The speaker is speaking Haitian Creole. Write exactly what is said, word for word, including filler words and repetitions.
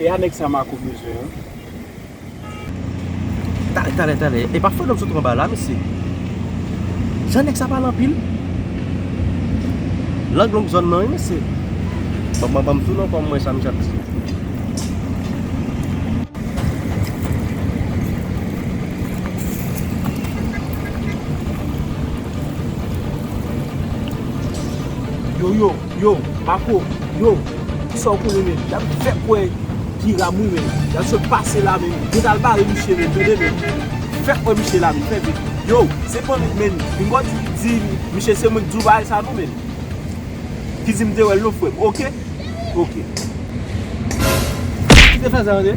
E a nèg sa Marco bezwen an? Talè, talè, talè. E pa fè nonm sot anba la, mesye. Jan nèg sa pale anpil. Lang long zòn nan, wi, mesye. Ban, ban, ban m tounen ankò, m wè sa misye ap di. Yo, yo, yo, Marco, yo, kisa w konnen menm? Y ap fèk wè piram wi menm. Y ap sot pase la menm. Yo t al bare misye menm, tande menm. Fèk wè misye la menm, fè vit. Yo, se pa menm, menm. Pinga w di, di misye se mwen k di w bagay sa non menm. Ki di m te wè l non frè m, oke? Oke. Ki te fè sa tande?